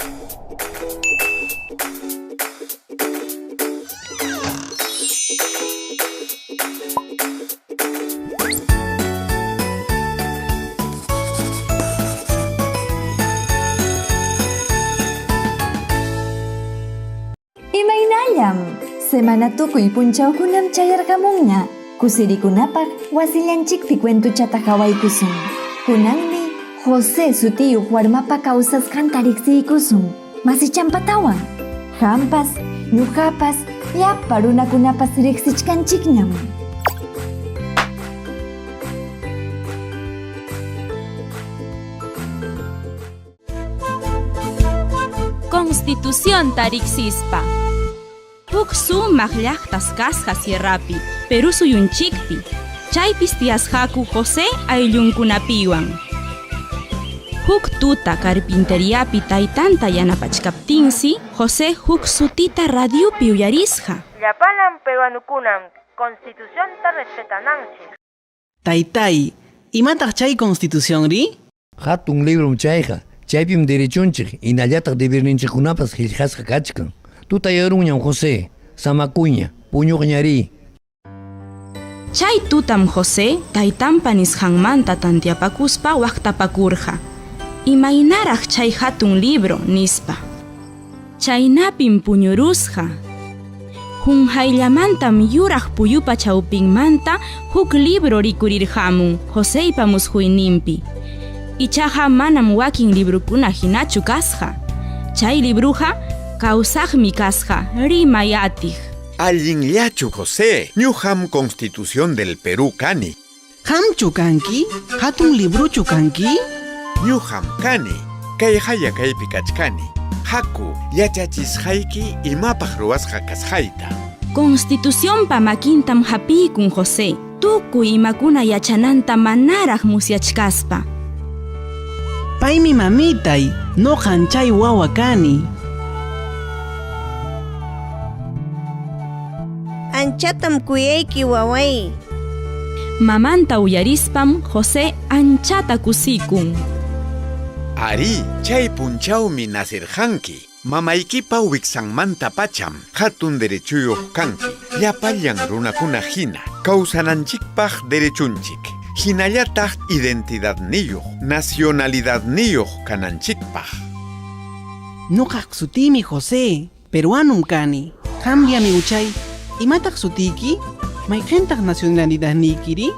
Imaynallam! Semana tukuy punchawkunam chayarqamunña. Kusirikunapaq wasillanchikpi cuentochata qawaykusun. Kunanmi José sutiyuq warmapa kawsasqanta riqsiykusun, masichampatawan. Qampas, ñuqapas, llapa runakunapas riqsichkanchikñam. Constituciónta riqsispa. Huk sumaq llaqtas kasqa sierrapi, Perú suyunchikpi. Chaypis tiyasqaku José ayllunkunapiwan. Huk tuta carpinteriapi taytanta yanapachkaptinsi, José huk sutita radiopi uyarisqa. Llapallan peruanukunam Constitucionta respetananchik. Taytáy, imataq chay Constitucionri? Hatun librom chayqa, chaypim derechonchik hinallataq deberninchikkunapas qillqasqa kachkan. Tutayarunñam José, samakuña, puñuqña riy. Chay tutam José taytanpa nisqanmanta tanteapakuspa waqtapakurqa, Imaynaraq chay hatun libro! nispa. Chaynapim puñurusqa. Qunqayllamantam yuraq puyupa chawpinmanta huk libro rikurirqamun Joseypa musquyninpi. Ichaqa manam wakin librokuna hinachu kasqa. Chay libroqa kawsaqmi kasqa, rimay atiq. Allinllachu José, ñuqam Constitución del Perú kani. Qamchu kanki? Hatun libruchu kanki? Ñuqam kani. Kayqaya kaypi kachkani. Haku, yachachisqayki imapaq ruwasqa kasqayta. Constitucionpa makintam hapiykun José, tukuy imakuna yachananta manaraq musyachkaspa. Paymi mamitay, ñuqan chay wawa kani. Anchatam kuyayki waway. Mamanta uyarispam José anchata kusikun. Arí, chay punchawmi nacerqanki. Mamaykipa wiksanmantapacham hatun derechuyuq kanki. Llapallan runakuna hina kawsananchikpaq derechunchik. Hinallataq identidadniyuq, nacionalidadniyuq kananchikpaq. Ñuqaq sutiymi José, peruanum kani. Qamri amiguchay, imataq sutiyki? Mayqintaq nacionalidadniykiri?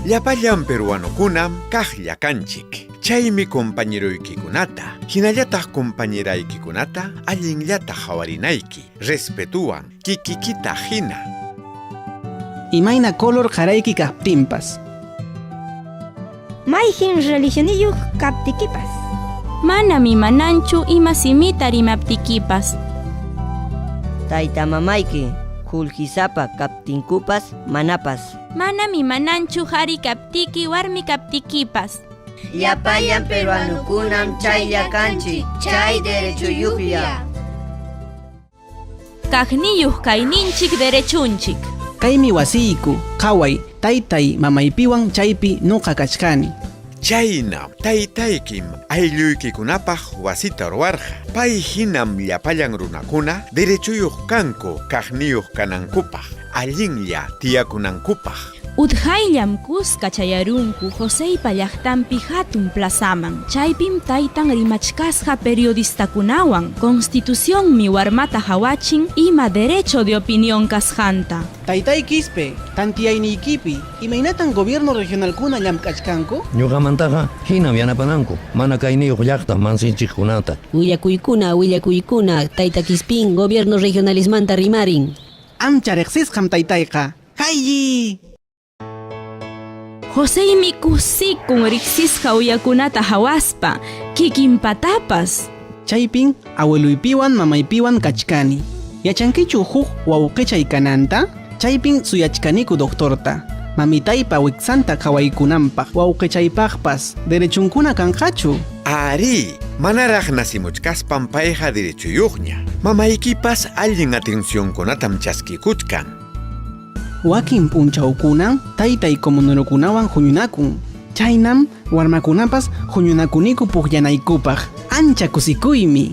Llapallan peruanokunam kaqlla kanchik. Chaymi compañeroykikunata, hinallataq compañeraykikunata allinllata hawarinayki, respetuwan, kikikita hina. Imayna color qarayki kaptinpas. Mayqin religioniyuq kaptikipas. Manam imananchu ima simita rimaptikipas. Tayta mamayki qullqisapa kaptinkupas manapas. Manam imananchu qari kaptiki warmi kaptikipas. Llapallan peruanukunam chaylla kanchik, chay derechuyuqlla. Kaqniyuq kayninchik derechunchik. Kaymi wasiyku, qaway, taytay mamaypiwan chaypi ñuqa kachkani. Chaynam taytaykim aylluykikunapaq wasita ruwarqa. Pay hinam llapallan runakuna derechuyuq kanku kaqniyuq kanankupaq, allinlla tiyakunankupaq. Utqayllam kuska chayarunku Joseypa llaqtanpi hatun plazaman. Chaypim taytan rimachkasqa periodistakunawan. Constitucionmi warmata hawachin ima derecho de opinión kasqanta. Taytay Quispe, tantiyayniykipi, imaynatan gobierno regionalkuna llamk'achkanku? Ñuqamantaqa hinam yanapananku mana kayniyuq llaqta mansinchikkunata. Willakuykuna, willakuykuna, tayta Quispín gobierno regionalismanta rimarin. Ancha riqsisqam taytayqa. Haylli! Joseymi kusikun riqsisqa uyakunata hawaspa, kikinpatapas. Chaypin abueluypiwan mamaypiwan kachkani. Yachankichu huk wawqichay kananta? Chaypin suyachkaniku doctorta. Mamitaypa wiksanta qhawaykunanpaq, wawqichaypaqpas derechunkuna kanqachu? Arí, manaraq nacimuchkaspam payqa derechuyuqña. Mamaykipas allin atencionkunatam chaskikuchkan. Wakin p'unchawkunan taytay comunerokunawan huñunakun. Chaynam warmakunapas huñunakuniku pukllanaykupaq. Ancha kusikuymi.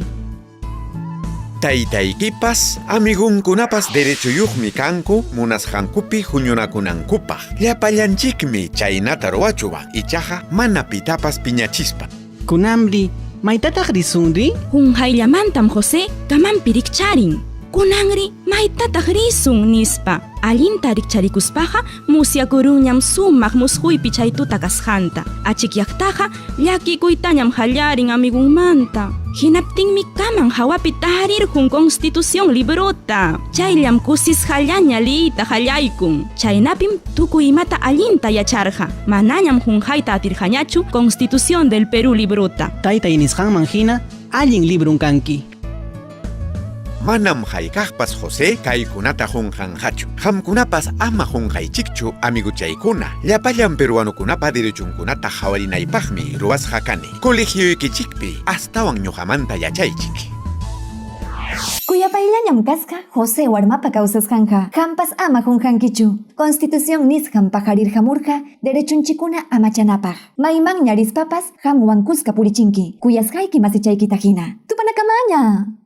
Taytaykipas, amigunkunapas derechuyuqmi kanku munasqankupi huñunakunankupaq. Llapallanchikmi chaynata ruwachuwan, ichaqa mana pitapas piñachispa. Kunanri, maytataq risunri? Qunqayllamantam José kamanpi rikcharin. Kunanri, maytataq risun nispa. Allinta rikcharikuspaqa musyakurunñam sumaq musquypi chay tuta kasqanta. Achikyaqtaqa llakikuytañam hallarin amigunmanta. Hinaptinmi kaman hawapi tarirqun Constitución librota. Chayllam kusisqallaña liyta hallaykun. Chaynapim tukuy imata allinta yacharqa. Manañam qunqayta atirqañachu Constitución del Perú librota. Taytay nisqanman hina allin librun kanki. Manam hayk'aqpas José kaykunata qunqanqachu. Qamkunapas ama qunqaychikchu amiguchaykuna. Llapallan peruanukunapa derechunkunata qhawarinaypaqmi ruwasqa kani. Colegioykichikpi astawan ñuqamanta yachaychik. Kuyapayllañam kasqa José warmapa kawsasqanqa. Qampas ama qunqankichu. Constitución nisqan paqarirqamurqa derechunchikuna amachanapaq. Maymanña rispapas qamwan kuska purichinki. Kuyasqayki masichaykita hina. Tupanakamaña!